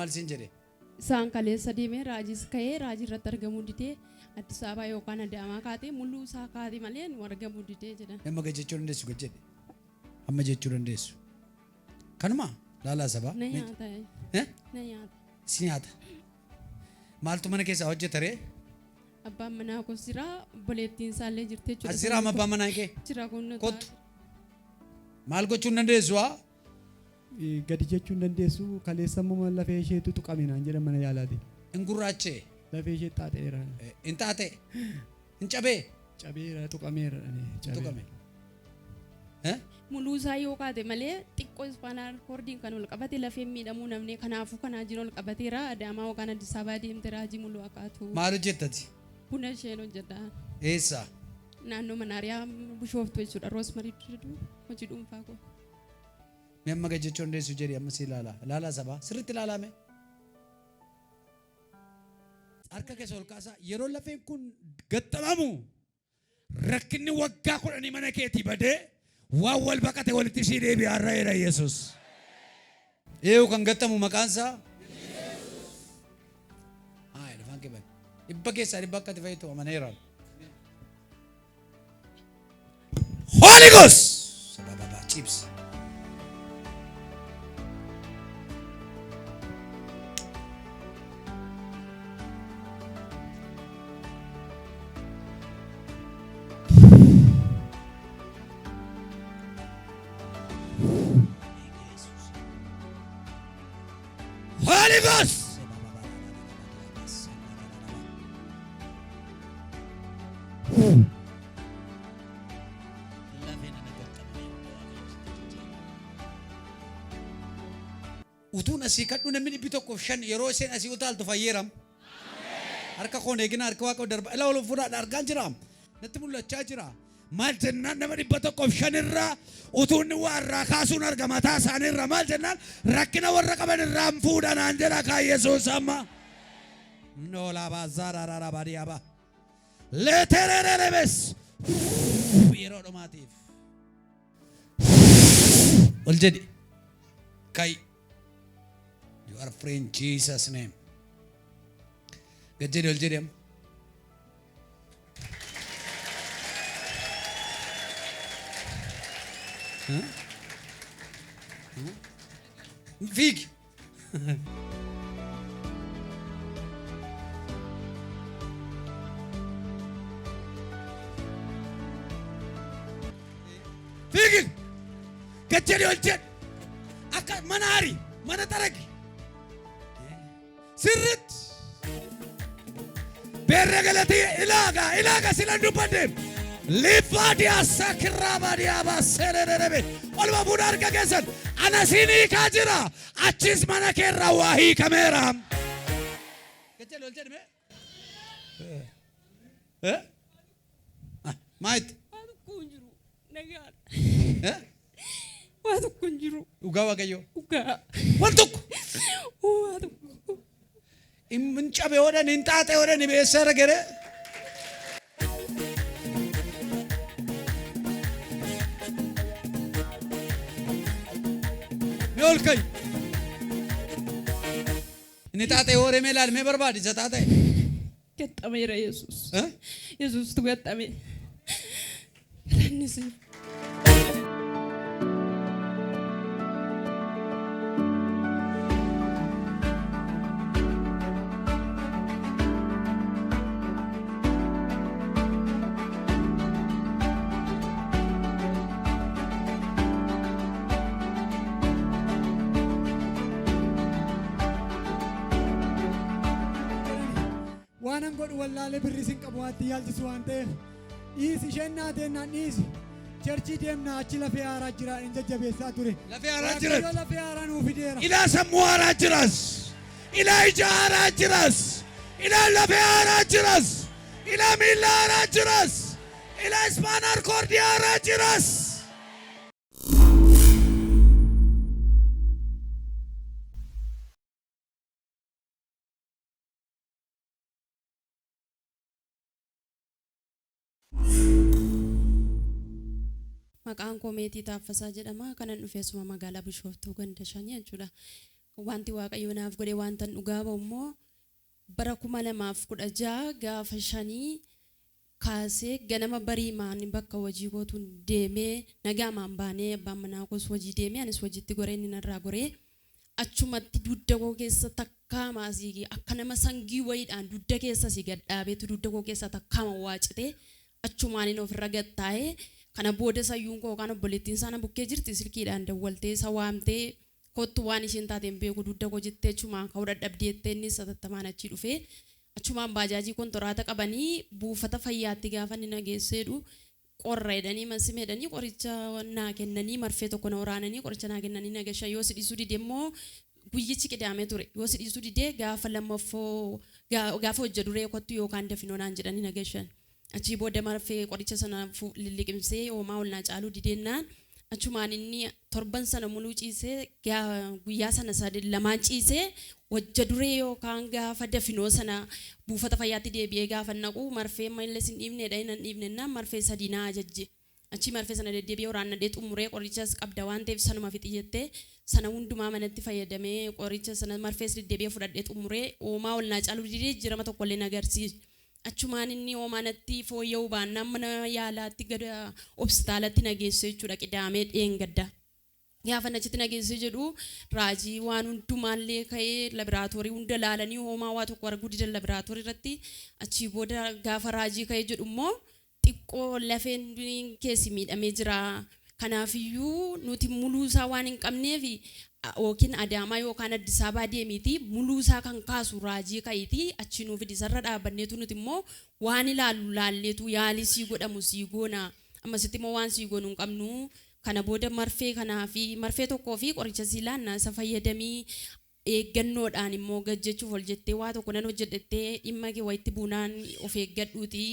Maal siin jedhe? Isaan kaleessa deemee raajiis ka'ee raajii irratti argamuu didee Addis Ababaa yookaan Adaamaa kaatee muluu isaa kaate malee nu argamuu didee jedhan. Amma gad jechuu dandeessu gad jedhe. Amma jechuu dandeessu. Kanuma laalaa sabaa. Na nyaata. Eh? Na nyaata. Si nyaata. Maaltu mana keessaa hojjeta ree? Abbaan manaa koos jira obboleettiin isaallee jirti jechuudha. As jira amma abbaan manaa kee? Jira kun Kottu. Maal gochuu hin dandeessu haa? Gadi jechuu hin dandeessu kaleessa immoo lafee isheetu tuqame naan jedhan mana yaalaati. Hin gurraachee. Lafee ishee xaaxeera. Hin xaaxee. Hin cabee. Cabeera tuqameera. Tuqame. Muluu isaa yoo kaate malee xiqqoo ispaanaal koordiin kan ol qabate lafeen miidhamuu namni kanaafuu kanaa jiru ol qabateera Adaamaa yookaan Addis Ababaa deemte raajii muluu akaatu. Maal hojjettati? Buna isheen hojjedha. Eessa? Naannoo Manaariyaa Bishooftuu jechuudha. Roosmarii jedhu hojii dhuunfaa koo. Mee amma gad jechuu dandeessu jedhi amma si ilaala. Ilaalaa sabaa. Sirriitti ilaalaa mee. Harka keessa ol kaasaa. Yeroo lafeen kun gaxxamamu rakkinni waggaa kudhanii mana keetii badee waan wal baqate walitti sii deebi'a har'a jedha Yesuus. Eeyu kan gaxxamu maqaan isaa? Haa afaan kee bani. Dhibba keessaa dhibba akka ati fayyitu amaneera. Holy Ghost! Sabababa cibsi. Holy Ghost! Lafeen ana gaxxamee hunda Waaqayyo sitti jijjiira. Utuun asii kadhu namni 105 yeroo isheen asii utaaltu fayyeeram. Harka koon eegina harka waaqa darba. Ilaa ol fuudhaa argaan jira. Natti mul'achaa jira. Maal jennaan nama 105 irraa utuu inni waa irraa kaasuun arga mataa isaanii irraa maal jennaan rakkina warra qaban irraa hin fuudha naan jedha kaa Yesuus amma. Noolaa baazaa raaraa baadiyaa Leeterererebes yeroo dhumaatiif ol jedhi kai you are free in Jesus name gad jedhi ol jedhi amma Fiigi. Fiigi. Gad jedhi ol jedhi. Akka mana ari mana xaragi. Sirritti. Beerra galatii ilaaga ilaaga silan dubbadde. Lifaadiyaa sakirraa baadiyaa baaseererebe. Oluma fuudha harka keessan. Ana siin hiikaa jira. Achis mana keerraa waa hiikameera. Gad jedhi ol jedhi mee. Eh? Ah, Maayit. Waa tokko hin jiru. Nagaadha. Eh? Waa tokko hin jiru. Dhugaa Waaqayyoo. Dhugaa. Waan tokko. Waa tokko. Hin cabe hodhan hin xaaxe hodhan beessa gere. Mee ol ka'i. Inni xaaxe hooree mee ilaali mee barbaadi isa xaaxe. Gaxxameera Yesuus. Eh? Yesuustu gaxxame. Galanni siif. Waanan godhu wallaalee birriis hin qabu waatti yaalchisu waan ta'eef dhiisi isheen naateennaan dhiisi cherchii deemnaa achi lafee haaraa jira hin jajjabeessaa ture. Lafee haaraa jira. Waaqayyo lafee haaraa nuu fideera. Ilaa sammuu haaraa jiras. Ilaa ija haaraa jiras. Ilaa lafee haaraa jiras. Ilaa miilla haaraa jiras. Ilaa ispaanaar koordii haaraa jiras. Maqaan koo Meetii Taaffasaa jedhama. Kanan dhufe asuma magaalaa Bishooftuu ganda shanii jechuudha. Wanti Waaqayyo naaf godhe wantan dhugaa ba'u immoo bara 2016 gaafa 5 kaasee ganama bariimaan bakka hojii kootuun deemee nagaamaan baanee abbaan manaa koos hojii deemee anis hojiitti goree inni narraa goree achumatti dugda koo keessa takkaama asii akka nama sangii wayiidhaan dugda keessa asii gad dhaabeetu dugda koo keessa takkaama waacitee achumaan inni ofirra gad taa'ee kana booda sayyuun koo yookaan obboleettiin isaa na bukkee jirti silkiidhaan dawwaltee isa waamtee kottu waan isheen taateen beeku dugda koo jettee achumaan ka'uu dadhabdee jettee innis hatattamaan achii dhufee achumaan baajaajii kontoraata qabanii buufata fayyaatti gaafa inni na geesseedhu qorra jedhanii masime jedhanii qoricha naa kennanii marfee tokko na waraananii qoricha naa kennanii na gashan. Yoo si dhiisuu dide immoo guyyichi qidaamee ture, yoo si dhiisuu dide gaafa lammaffoo gaafa hojja duree kottu yookaan dafinoo naan jedhanii na gashan. Achii booda marfee qoricha sana lilliqimsee hoomaa ol naa caaluu dideennaan achumaan inni torban sana muluu ciisee guyyaa sana sadi lamaan ciisee hojja duree yookaan gaafa dafinoo sana buufata fayyaatti deebi'ee gaafa naqu marfee malee sin dhiibneedha hin dhiibnennaan marfee sadii naa ajajje. Achii marfee sana deddeebi'ee waraannadhee xumuree qorichas qabda waan ta'eef sanuma fixi jettee sana hundumaa manatti fayyadamee qoricha sana marfees deddeebi'ee fudhadhee xumuree hoomaa ol naa caaluu didee jijjiirama tokkollee na agarsiise. Achumaan inni hoomaa natti fooyya'uu baannaan mana yaalaatti gada hospitaalatti na geesse jechuudha qidaamee dheengadda. Gaafa achitti na geesse jedhu raajii waan hundumaallee ka'ee labiraatoorii hunda laalanii hoomaa waa tokko arguu didan labiraatoorii irratti. Achii booda gaafa raajii ka'ee jedhu immoo xiqqoo lafeen keessi miidhamee jira. Kanaafiyyuu nuti muluu isaa waan hin qabneef yookiin Adaamaa yookaan Addis Ababaa deemiiti muluu isaa kan kaasu raajii ka'iiti achi nuuf isarra dhaabbanneetu nuti immoo waan ilaallu laalleetu yaalii sii godhamu sii goona. Ammasitti immoo waan sii goonu hin qabnu. Kana booda marfee kanaa fi marfee tokkoo fi qoricha sii laanna isa fayyadamii eeggannoodhaan immoo gad jechuuf ol jettee waa tokko nan hojjedhettee dhimma kee wayitti buunaan of eeggadhuuti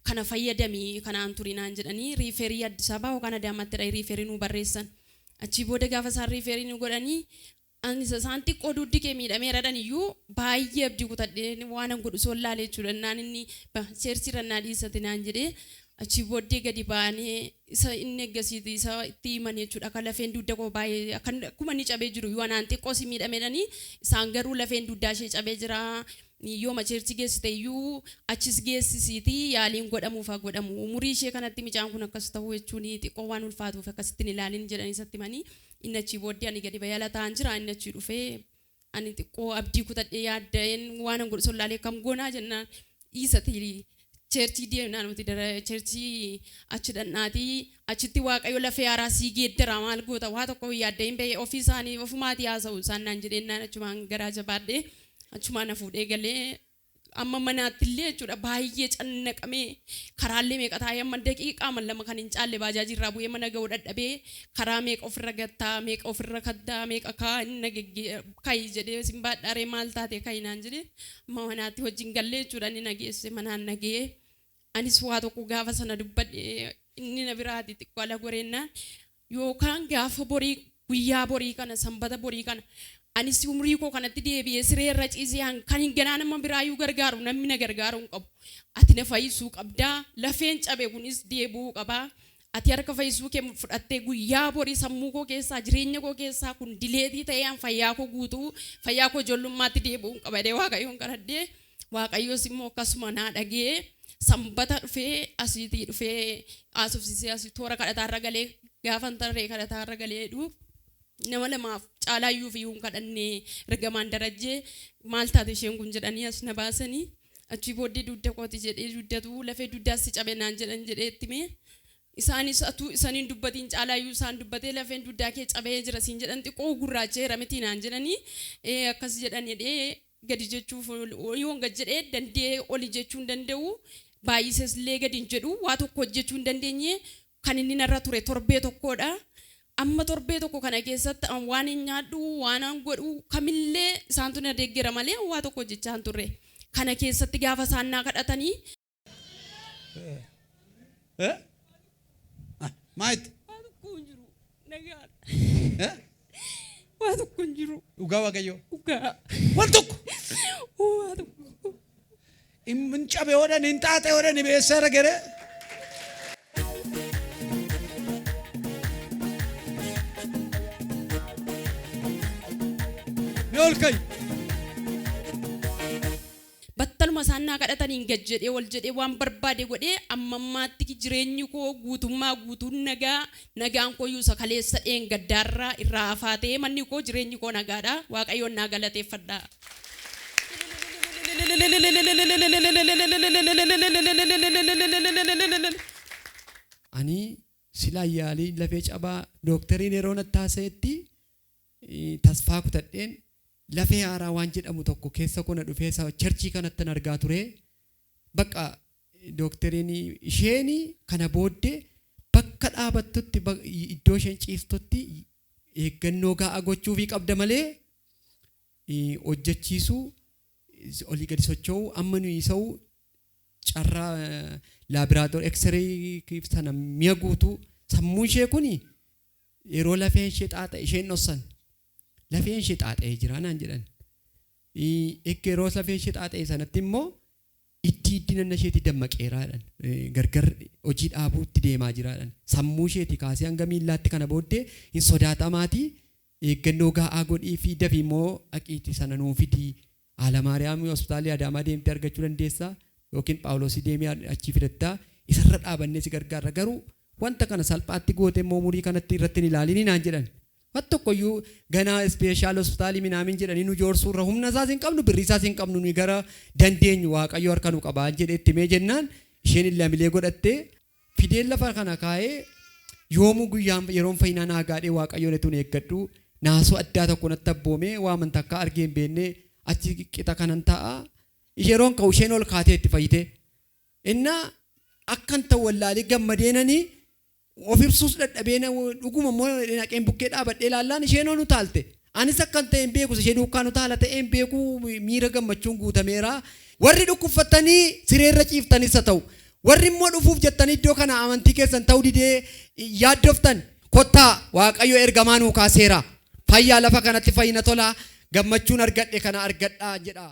kana fayyadamii kanaan turinaan jedhanii refer Addis Ababaa yookaan Adaamaatti refer nuu barreessan. Achii booda gaafa isaan refer nu godhanii ani isaan xiqqoo dugdi kee miidhameera jedhan iyyuu baay'ee abdii kutadhee waan an godhu soon laalee jechuudha. Naan inni church irra dhiisate naan jedhee achii booddee gadi ba'anii isa inni eeggasiiti isa itti himan jechuudha. Akka lafeen dugda koo baay'ee akkuma inni cabee jiru yoo anaan xiqqoo si miidhameedhanii isaan garuu lafeen dugdaa ishee cabee jira. Yooma church geessite iyyuu achis geessisiitii yaaliin godhamuuf haa godhamu. Umurii ishee kanatti mucaan kun akkas ta'uu jechuun xiqqoo waan ulfaatuuf akkasitti hin ilaalin jedhanii isatti himanii inni achii booddee ani gadi bayala ta'an jira inni achii dhufee ani xiqqoo abdii kutadhee yaadda'een waan an godhu sollaalee kam goonaa jennaan dhiisatii church deemnaa nuti dara church achi dhandhaatii achitti Waaqayyo lafee haaraa sii geeddara maal goota waa tokko yaadda'in bahee ofii isaanii ofumaatii haasa'u isaan naan jedheen achumaan garaa jabaadhee achumaan na fuudhee galee amma manaatti illee jechuudha baay'ee cannaqamee karaallee meeqa taa'ee amma daqiiqaa lama kan hin caalle baajaajii irraa bu'ee mana ga'uu dadhabee karaa meeqa ofirra gattaa meeqa ofirra kattaa meeqa kaa inni kayi jedhee sin baadhaaree maal taate kayi naan jedhee amma manaatti wajjin gallee jechuudha inni na geesse manaan na ga'ee anis waa tokko gaafa sana dubbadhe inni na biraati xiqqoo ala goreennaan yookaan gaafa borii guyyaa borii kana sanbata borii kana anis umurii koo kanatti deebi'ee siree irra ciisee kan hin ganaa nama biraayyuu gargaaru namni na gargaaru hin qabu. Ati na fayyisuu qabdaa lafeen cabe kunis deebi'uu qabaa. Ati harka fayyisuu kee fudhattee guyyaa borii sammuu koo keessaa jireenya koo keessaa kun delete ta'ee an fayyaa koo guutuu fayyaa koo ijoollummaatti deebi'uu hin qabadee Waaqayyoon kadhadhee Waaqayyoos immoo akkasuma naa dhagee sanbata dhufee asiitii dhufee haasofsiisee asii toora kadhataarra galee gaafan tarree kadhataarra galee jedhu nama lamaaf caalaayyuu fi hin kadhannee ergamaan darajjee maal taate isheen kun jedhanii as na baasanii achii booddee dugda kooti jedhee dugdatu lafee dugdaas si cabe naan jedhan jedhee itti himee isaanis atuu isaniin dubbatiin caalaayyuu isaan dubbatee lafeen dugdaa kee cabee jira siin jedhan xiqqoo gurraacheera miti naan jedhanii akkas jedhan jedhee gadi jechuuf yoon gad jedhee dandee oli jechuu hin danda'u baay'ises illee gadi hin jedhu waa tokko hojjechuu hin dandeenye kan inni narra ture torbee tokkodha. Amma torbee tokko kana keessatti waan hin nyaadhu waan an godhu kamillee isaantu na deeggera malee waa tokko hojjechaa hin turre. Kana keessatti gaafa isaan naa kadhatanii Eh? Ah, maayit? Waa tokko hin jiru. Nagaadha. Eh? Waa tokko hin jiru. Dhugaa Waaqayyoo. Dhugaa. Waan tokko. Waa tokko. Hin cabe hodhan hin xaaxe hodhan beessa gere. Mee ol ka'i. Battaluma isaan naa kadhataniin gad jedhee ol jedhee waan barbaade godhee amma ammaatti jireenyi koo guutummaa guutuun nagaa nagaan koo iyyuu isa kaleessa dheengaddaarraa irraa hafaa ta'ee manni koo jireenyi koo nagaadha. Waaqayyoon naa galateeffadha. Ani silaa yaalii lafee cabaa dooktariin yeroo natti haasa'etti tasfaa kutadheen lafee haaraa waan jedhamu tokko keessa koo na dhufee isa cherchii kanatti argaa ture. Bakka dooktariin isheen kana booddee bakka dhaabattutti iddoo isheen ciistutti eeggannoo gahaa gochuufii qabda malee hojjechiisuu olii gadi socho'uu amma nuyi isa'u carraa laaboraatoorii ekseree sana mi'a guutuu sammuun ishee kuni yeroo lafeen ishee xaaxa'e isheen dhossan lafeen ishee xaaxa'ee jira naan jedhan. Eegga yeroo lafeen ishee xaaxa'e sanatti immoo itti iddi nanna isheetti dammaqeeraa jedhan. Gargar hojii dhaabuutti deemaa jira jedhan. Sammuu isheeti kaasee hanga miillaatti kana booddee hin sodaatamaatii eeggannoo gahaa godhii fi dafii immoo dhaqiitii sana nuu fidii Alamaariyaam hospitaalii Adaamaa deemtee argachuu dandeessaa yookiin Phaawulosii deemee achii fidattaa isarra dhaabannee si gargaarra garuu wanta kana salphaatti goote immoo umurii kanatti irratti hin ilaalini naan jedhan. Waan tokkoyyuu ganaa ispeeshaal hospitaalii minaamin jedhanii nu joorsuu irra humna isaas hin qabnu birrii isaas hin qabnu nuyi gara dandeenyu Waaqayyo harka nu qabaa jedhee itti himee jennaan isheen illamilee godhattee fideen lafa kana kaa'ee yoomuu guyyaan yeroon fayyinaa naa gaadhee Waaqayyoon utuun eeggadhu naasuu addaa tokko natti abboomee waaman takka argee hin beekne achi qixa kanan ta'a. Yeroon ka'u isheen ol kaatee itti fayyite. Innaa akkan ta'u wallaalee gammadeenanii of ibsuus dadhabee dhuguma immoo naqeen bukkee dhaabadhee ilaallaan isheen ol utaalte. Anis akkan ta'e hin beeku ishee duukaan utaala ta'e hin beeku miira gammachuun guutameera. Warri dhukkubfattanii sireerra ciiftanis haa ta'u. Warri immoo dhufuuf jettanii iddoo kana amantii keessan ta'uu didee yaaddoftan kottaa Waaqayyo ergamaa nuu kaaseera. Fayyaa lafa kanatti fayyina tolaa gammachuun argadhe kana argadhaa jedha.